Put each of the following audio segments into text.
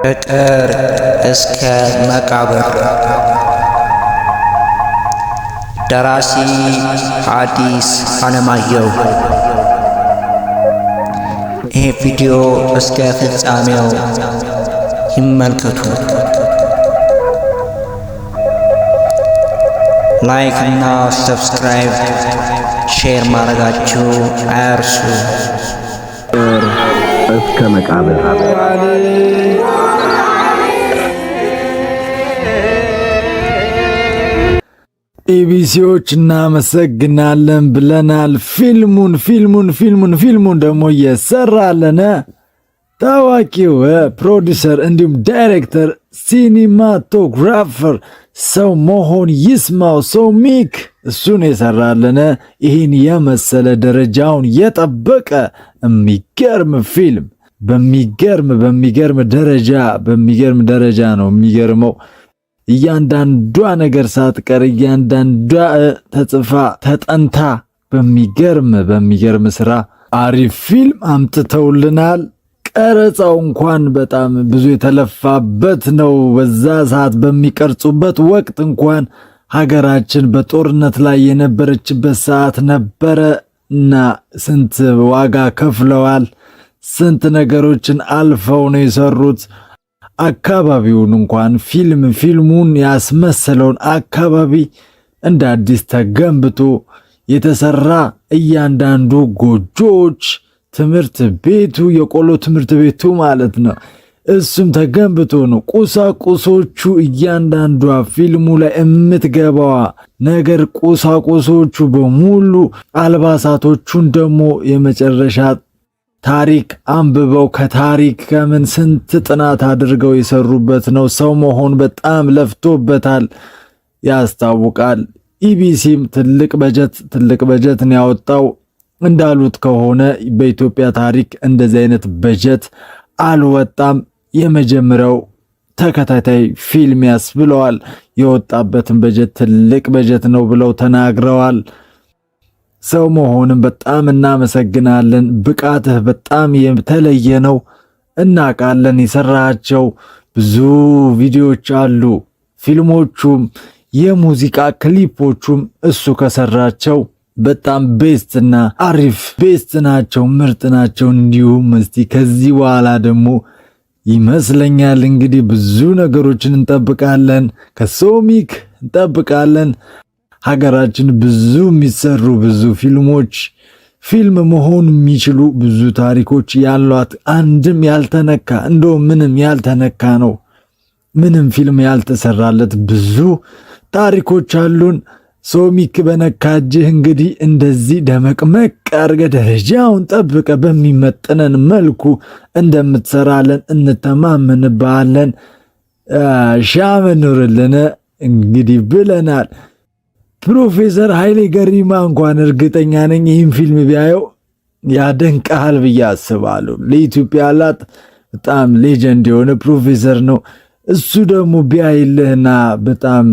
ፍቅር እስከ መቃብር። ደራሲ ሐዲስ ዓለማየሁ። ይህ ቪዲዮ እስከ ፍጻሜው ይመልከቱ። Like እና subscribe፣ share ማድረጋችሁ አያርሱ። እስከ መቃብር። ኢቢሲዎች እናመሰግናለን ብለናል። ፊልሙን ፊልሙን ፊልሙን ፊልሙን ደግሞ እየሰራለን ታዋቂው ፕሮዲሰር እንዲሁም ዳይሬክተር cinematographer ሰው መሆን ይስማው ሰው ሚክ እሱን የሰራለን ይህን የመሰለ ደረጃውን የጠበቀ የሚገርም ፊልም በሚገርም ደረጃ በሚገርም ደረጃ ነው የሚገርመው። እያንዳንዷ ነገር ሳትቀር እያንዳንዷ ተጽፋ ተጠንታ በሚገርም ስራ አሪፍ ፊልም አምጥተውልናል። ቀረጻው እንኳን በጣም ብዙ የተለፋበት ነው። በዛ ሰዓት በሚቀርጹበት ወቅት እንኳን ሀገራችን በጦርነት ላይ የነበረችበት ሰዓት ነበረ እና ስንት ዋጋ ከፍለዋል። ስንት ነገሮችን አልፈው ነው የሰሩት። አካባቢውን እንኳን ፊልሙን ያስመሰለውን አካባቢ እንደ አዲስ ተገንብቶ የተሰራ እያንዳንዱ ጎጆዎች፣ ትምህርት ቤቱ የቆሎ ትምህርት ቤቱ ማለት ነው። እሱም ተገንብቶ ነው። ቁሳቁሶቹ እያንዳንዷ ፊልሙ ላይ የምትገባዋ ነገር ቁሳቁሶቹ በሙሉ አልባሳቶቹን ደግሞ የመጨረሻ ታሪክ አንብበው ከታሪክ ከምን ስንት ጥናት አድርገው የሰሩበት ነው። ሰው መሆን በጣም ለፍቶበታል፣ ያስታውቃል። ኢቢሲም ትልቅ በጀት ትልቅ በጀት ነው ያወጣው። እንዳሉት ከሆነ በኢትዮጵያ ታሪክ እንደዚህ አይነት በጀት አልወጣም። የመጀመሪያው ተከታታይ ፊልም ያስብለዋል። የወጣበትን በጀት ትልቅ በጀት ነው ብለው ተናግረዋል። ሰው መሆንም በጣም እናመሰግናለን። ብቃትህ በጣም የተለየ ነው፣ እናውቃለን። የሰራቸው ብዙ ቪዲዮዎች አሉ፣ ፊልሞቹም የሙዚቃ ክሊፖቹም እሱ ከሰራቸው በጣም best እና አሪፍ best ናቸው፣ ምርጥ ናቸው። እንዲሁም እስቲ ከዚህ በኋላ ደግሞ ይመስለኛል እንግዲህ ብዙ ነገሮችን እንጠብቃለን፣ ከሶሚክ እንጠብቃለን። ሀገራችን ብዙ የሚሰሩ ብዙ ፊልሞች ፊልም መሆን የሚችሉ ብዙ ታሪኮች ያሏት አንድም ያልተነካ እንደው ምንም ያልተነካ ነው። ምንም ፊልም ያልተሰራለት ብዙ ታሪኮች አሉን። ሶሚክ በነካጅህ እንግዲህ እንደዚህ ደመቅመቅ አድርገህ ደረጃውን ጠብቀ በሚመጥነን መልኩ እንደምትሰራለን እንተማመንብሃለን። ሻመ ኑርልን እንግዲህ ብለናል። ፕሮፌሰር ኃይሌ ገሪማ እንኳን እርግጠኛ ነኝ ይህን ፊልም ቢያየው ያደንቀሃል ብዬ አስባለሁ። ለኢትዮጵያ ያላት በጣም legend የሆነ ፕሮፌሰር ነው። እሱ ደግሞ ቢያይልህና በጣም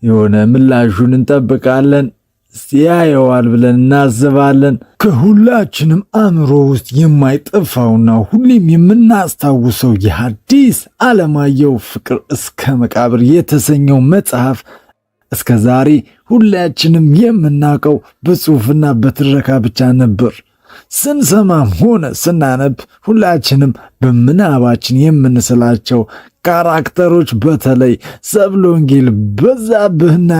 የሆነ ምላሹን እንጠብቃለን። ያየዋል ብለን እናስባለን። ከሁላችንም አእምሮ ውስጥ የማይጠፋውና ሁሌም የምናስታውሰው የሐዲስ ዓለማየሁ ፍቅር እስከ መቃብር የተሰኘው መጽሐፍ እስከ ዛሬ ሁላችንም የምናውቀው በጽሁፍና በትረካ ብቻ ነበር። ስንሰማም ሆነ ስናነብ ሁላችንም በምናባችን የምንስላቸው character ኦች በተለይ ሰብለ ወንጌል፣ በዛብህና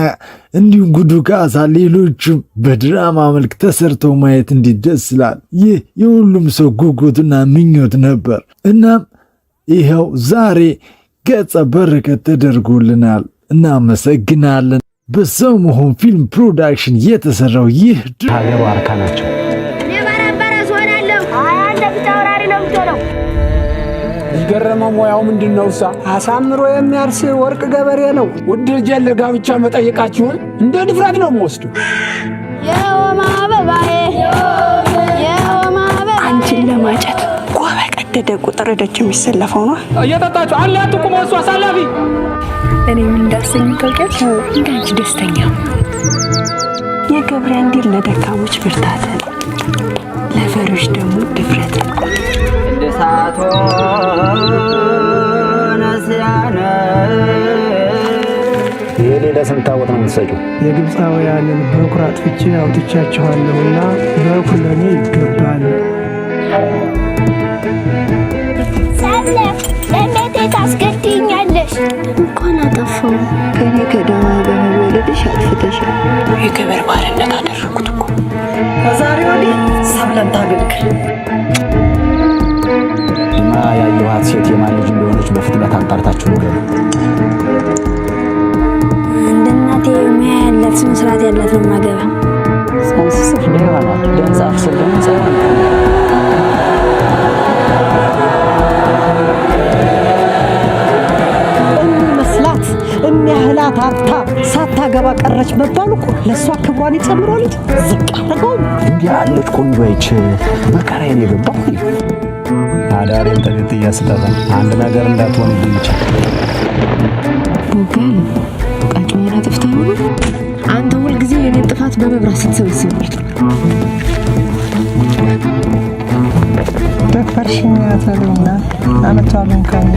እንዲሁም ጉዱ ካሳ፣ ሌሎቹም በድራማ መልክ ተሰርተው ማየት እንዴት ደስ ይላል። ይህ የሁሉም ሰው ጉጉትና ምኞት ነበር። እናም ይኸው ዛሬ ገጸ በረከት ተደርጎልናል። እናመሰግናለን። በሰው መሆን ፊልም ፕሮዳክሽን የተሰራው ይህ ሀገር ዋርካ ናቸው። ገረመው ሙያው ምንድን ነው? እሳ አሳምሮ የሚያርስ ወርቅ ገበሬ ነው። ውድ ልጄን ለጋብቻ መጠየቃችሁን እንደ ድፍረት ነው የምወስዱ። አንቺን ለማጨት ጎህ በቀደደ ቁጥር ደጅ የሚሰለፈው ነው። እየጠጣችሁ አለ አትቁመው። እሱ አሳላፊ እኔ ምን እንዳሰኝ ታውቂያለሽ? እንዳንቺ ደስተኛ የገብረ እንዲል ለደካሞች ብርታትን፣ ለፈሪዎች ደግሞ ድፍረትን። እሳቶን ለስንት ታቦት ነው የምትሰጪው? የግብፃውያንን በኩር አጥፍቼ አውጥቻችኋለሁና በኩር ለእኔ ይገባል። ሰብለ ለእናቴ ታስገድኛለሽ። እንኳን አጠፋው። ከኔ ከደዋ በመወለድሽ አጥፍተሻል። የገበር ባርነት አደረጉት እኮ። ከዛሬ ወዲህ ሰብለን ታገልግል። እና ያየኋት ሴት የማን ልጅ እንደሆነች በፍጥነት አጣርታችሁ ንገሩ። እንደ እናቴ ሙያ ያላት ስነ ስርዓት ያላት ነው ማገባ። ስጽፍ ደ ይሆናል፣ ደንጻፍ ስል ደግሞ ጸ ይሆናል። የሚመስላት የሚያህላት አታ ሳታገባ ቀረች መባሉ እኮ ለእሷ ክብሯን ይጨምሯል እንጂ ዝቅ አድርገውም። እንዲህ ያለች ቆንጆ አይቼ መከራዬን የገባሁ እኔ። አዳሬን ተቤት እያስጠራ አንድ ነገር እንዳትሆንብኝ ብቻ። ቦጋለ ቃጭሆን አጥፍታ ነው። አንተ ሁልጊዜ የኔን ጥፋት በመብራት ስትሰበስብ ደፈርሽኝ አትበሉና አመቷሉን ከኔ